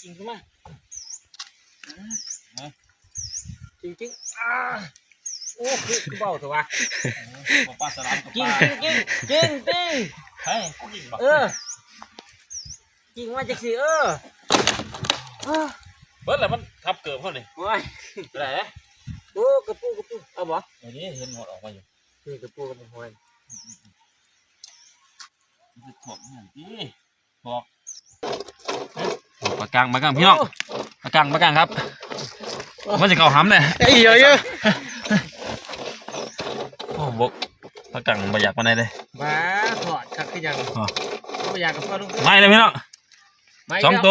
ກິນຂຶ້ນມາ ກິນ ກິນ ອາ ໂອ້ ຄື ຄືເບົາແທ້ວະ ບໍ່ປາສະຫຼາມກັບປາ ກິນ ກິນ ກິນຕິ ໃຫ້ກູກິນບໍ່ ເອີ ກິນມາຈັ່ງຊີ້ ເອີ ເບິດແລ້ວ ມັນທັບເກີບເຮົານີ້ ໂອ້ຍ ໄປໄດ້ ໂອ້ ກະປູ ກະປູ ເອົາບໍ່ ເອີ ນີ້ເຫັນໝົດອອກມາຢູ່ ນີ້ກະປູກັບຫອຍ ມັນຊິຖ້ວງອີຫຍັງຕິ ປາກັງ ປາກັງ ພີ່ນ້ອງ ປາກັງ ປາກັງຄັບ ມັນຊິເຂົ້າຫຳເດ້ ເອີ ເອີ ໂອ້ ບໍ່ ປາກັງບໍ່ຢາກປານໃດເດ້ ບ້າ ທອດຄັກຄືຫຍັງ ອໍ ບໍ່ຢາກກະພໍລົງ ມາແລ້ວພີ່ນ້ອງ ມາອີກ ສອງໂຕ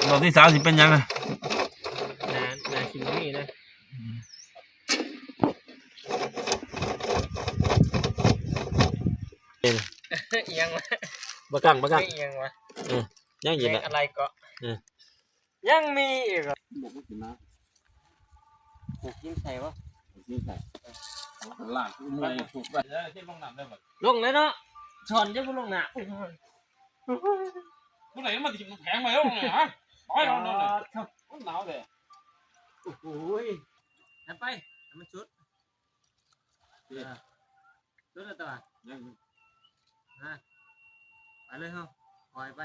ລອບທີສາມຊິເປັນຫຍັງນະ ໜ້າ ໜ້າຊິບໍ່ມີນະ. ອີຫຍັງວະ ປາກັງ ປາກັງ ອີຫຍັງວະ ເອີ ຍັງອີກແຫຼະ ແມ່ງອະໄລເກາະ ເອີ ຍັງມີອີກເຫາະ ບໍ່ກິນນະ ບໍ່ກິນໃສ່ວະ ບໍ່ກິນໃສ່ ລາກເມື່ອຍ ຖືກໄວ້ ເອີ ລົງແລ້ວເນາະ ຊ້ອນຈະບໍ່ລົງນະ ຜູ້ໃດມາຖິ້ມແຂງໄວ້ລົງນີ້ ຮະ ໂອ້ຍ ມັນໜາວເດ້ ໂອ້ໂຫ ແລ່ນໄປ ໃຫ້ມັນສຸດ ສຸດແລ້ວຕົວະ ຍັງ ຮະ ໄປເລີຍເຮົາ ປ່ອຍໄປ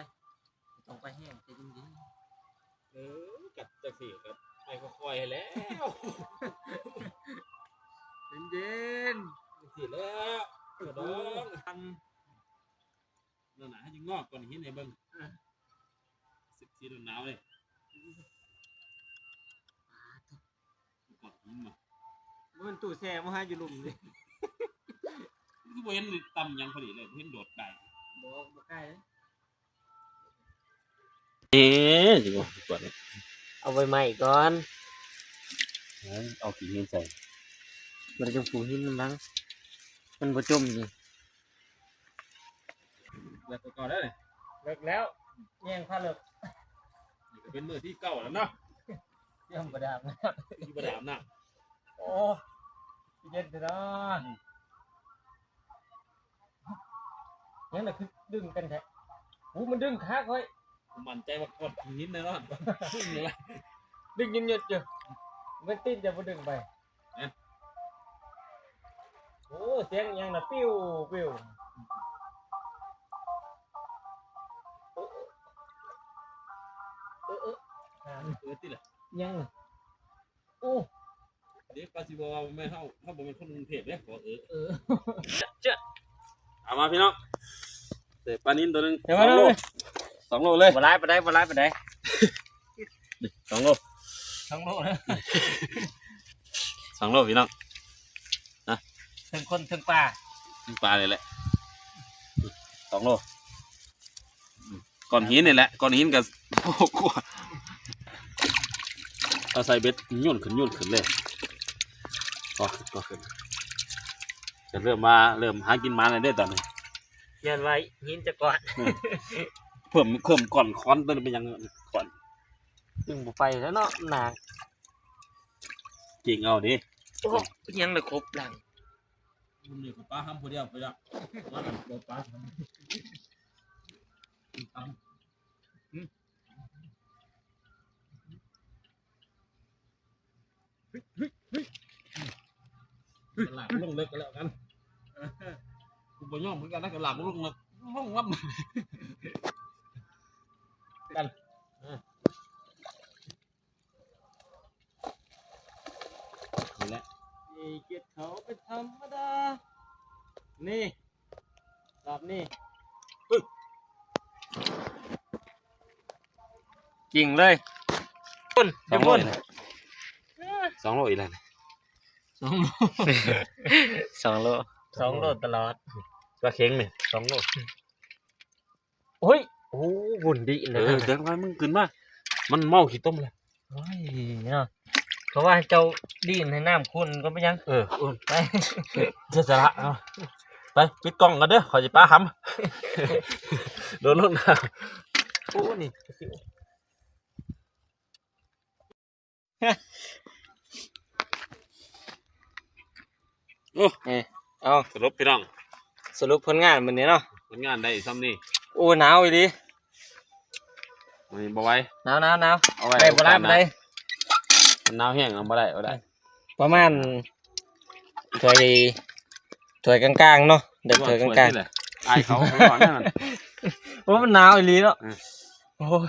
ຕ້ອງໄປແຮງ ໃຈເຢັນໆ ເອີ ກັບຈັ່ງຊີ້ກັບໃຫ້ຄ່ອຍໆ ແລ້ວ ເຢັນໆ ຈັ່ງຊີ້ແລ້ວ ກະດອງ ນັ້ນນະ ໃຫ້ງອກກ່ອນ ເຫັນໃຫ້ເບິ່ງ ເອີ ເຊັກຊີໜາວໆ ເດ້ ກ່ອນ ບໍ່ແມ່ນຕູ້ແຊ່ບໍ່ ຫາຢູ່ລຸ່ມເດ້ ຄືບໍ່ເຫັນຕຳຫຍັງພໍດີເລີຍ ບໍ່ເຫັນໂດດໄກ ບໍ່ ບໍ່ໄກ ເອີ ຊິບໍ່ກ່ອນ ເອົາໃບໄມ້ກ່ອນ ເອົາຂີ້ຫີນໃສ່ ມັນຈະປູຫີນນຳຫຼັງ ມັນບໍ່ຈົມນີ້. ເລິກກວ່າເກົ່າເດີ ເລິກແລ້ວ ແຍງພາເລິກ ນີ້ກະເປັນມື້ທີເກົ້າແລ້ວເນາະ ຍັງບໍ່ໄດ້ອາບນ້ຳ ຍັງບໍ່ໄດ້ອາບນ້ຳ ໂອ້ ເຢັນແທ້ເນາະ ອືມ ຍັງລະຄືດຶງກັນແທ້ ໂອ້ ມັນດຶງຂາຂ້ອຍ ໝັ້ນໃຈວ່າກ້ອນຫີນແນ່ນອນ ດຶງຢູ່ລະ ດຶງຍືດໆຢູ່ ເວັນຕີນຈະບໍ່ດຶງໄປ ໂອ້ ສຽງອີຫຍັງນະ ປິວ ປິວ ເອີ ເອີ ເອີ ເອີ ຕິລະ ຫຍັງ ໂອ້ ເດ ປາຊິບໍ່ວ່າແມ່ນເຮົາ ເຮົາບໍ່ແມ່ນຄົນກຸງເທບເດ້ ຂໍເອີ ເອີ ເຈົ້າ ເອົາມາພີ່ນ້ອງ ໄດ້ປານິນໂຕໜຶ່ງ ສອງໂລ ສອງໂລເລີຍ ບໍ່ຫຼາຍປານໃດ ບໍ່ຫຼາຍປານໃດ ສອງໂລ ສອງໂລ ສອງໂລພີ່ນ້ອງ ນະ ເທິງຄົນເທິງປາ ເທິງປານີ້ແຫຼະ ສອງໂລ ອືມ ກ້ອນຫີນນີ້ແຫຼະ ກ້ອນຫີນກະ ໂອ້ ກວ່າ ເອົາໃສ່ເບັດ ໂຍນຂຶ້ນ ໂຍນຂຶ້ນເລີຍ ກໍຂຶ້ນ ກໍຂຶ້ນ ກະເລີ່ມມາ ເລີ່ມຫາກິນໝານແລ້ວເດ້ຕອນນີ້ ຢ້ານວ່າຫີນຈະກ້ອນ ອືມ ເພີ່ມ ເພີ່ມກ້ອນຄ້ອນໂຕນີ້ເປັນຫຍັງກ້ອນ ດຶງບໍ່ໄປແລ້ວເນາະ ໜາກ ເກັ່ງເອົາເດ້ ໂອ້ ເປັນຫຍັງລະຄົບຫຼັງ ມື້ນີ້ກະປາຫຳຜູ້ດຽວໄປລະ ວ່າແລ້ວບໍ່ປາຫຳ ລາກລົງເລິກກະແລ້ວກັນ ກູບໍ່ຍອມຄືກັນນະ ກະລາກລົງເລິກ ລົງລຳ ກັນ ນີ້ແຫຼະ ມີກຽດເຂົາເປັນທຳມະດາ ນີ້ ລອບນີ້ ຈິງເລີຍ ສອງໂລອີກແລ້ວ ສອງໂລອີກແລ້ວ ສອງໂລ ສອງໂລ ສອງໂລຕະຫຼອດ ປາເຂັງນີ້ ສອງໂລ. ໂອ້ຍ ໂອ້ ວຸ່ນດິນະ ເອີ ເດີນໄປ ມຶງຂຶ້ນມາ ມັນເມົາຂີ້ຕົມແລ້ວ ໂອ້ຍເນາະ ເຂົາວ່າໃຫ້ເຈົ້າດີນໃຫ້ນ້ຳຂຸ່ນກໍບໍ່ຍັງ ເອີ ໄປ ເສຍສະຫຼະເນາະ ໄປ ປິດກ້ອງກ່ອນເດີ ຂ້ອຍຊິປາຫຳ ໂດດລົງນ້ຳ ໂອ້ ນີ້ ໂອ້ ເອີ ເອົາ ສະຫຼຸບພີ່ນ້ອງ ສະຫຼຸບຜົນງານມື້ນີ້ເນາະ ຜົນງານໄດ້ຊ່ຳນີ້ ໂອ້ ໜາວອີ່ຫຼີ อันนี้บ่ไหว หนาวหนาวหนาว เอาไว้ ไม่บ่รับเลย มันหนาวแฮงเอาบ่ได้บ่ได้ ประมาณถ้วยถ้วยกลางๆเนาะเด็กถ้วยกลาง อายเขาเขาบอกนั่น ๆโอ้มันหนาวอีหลีเนาะ อืม โอ้ย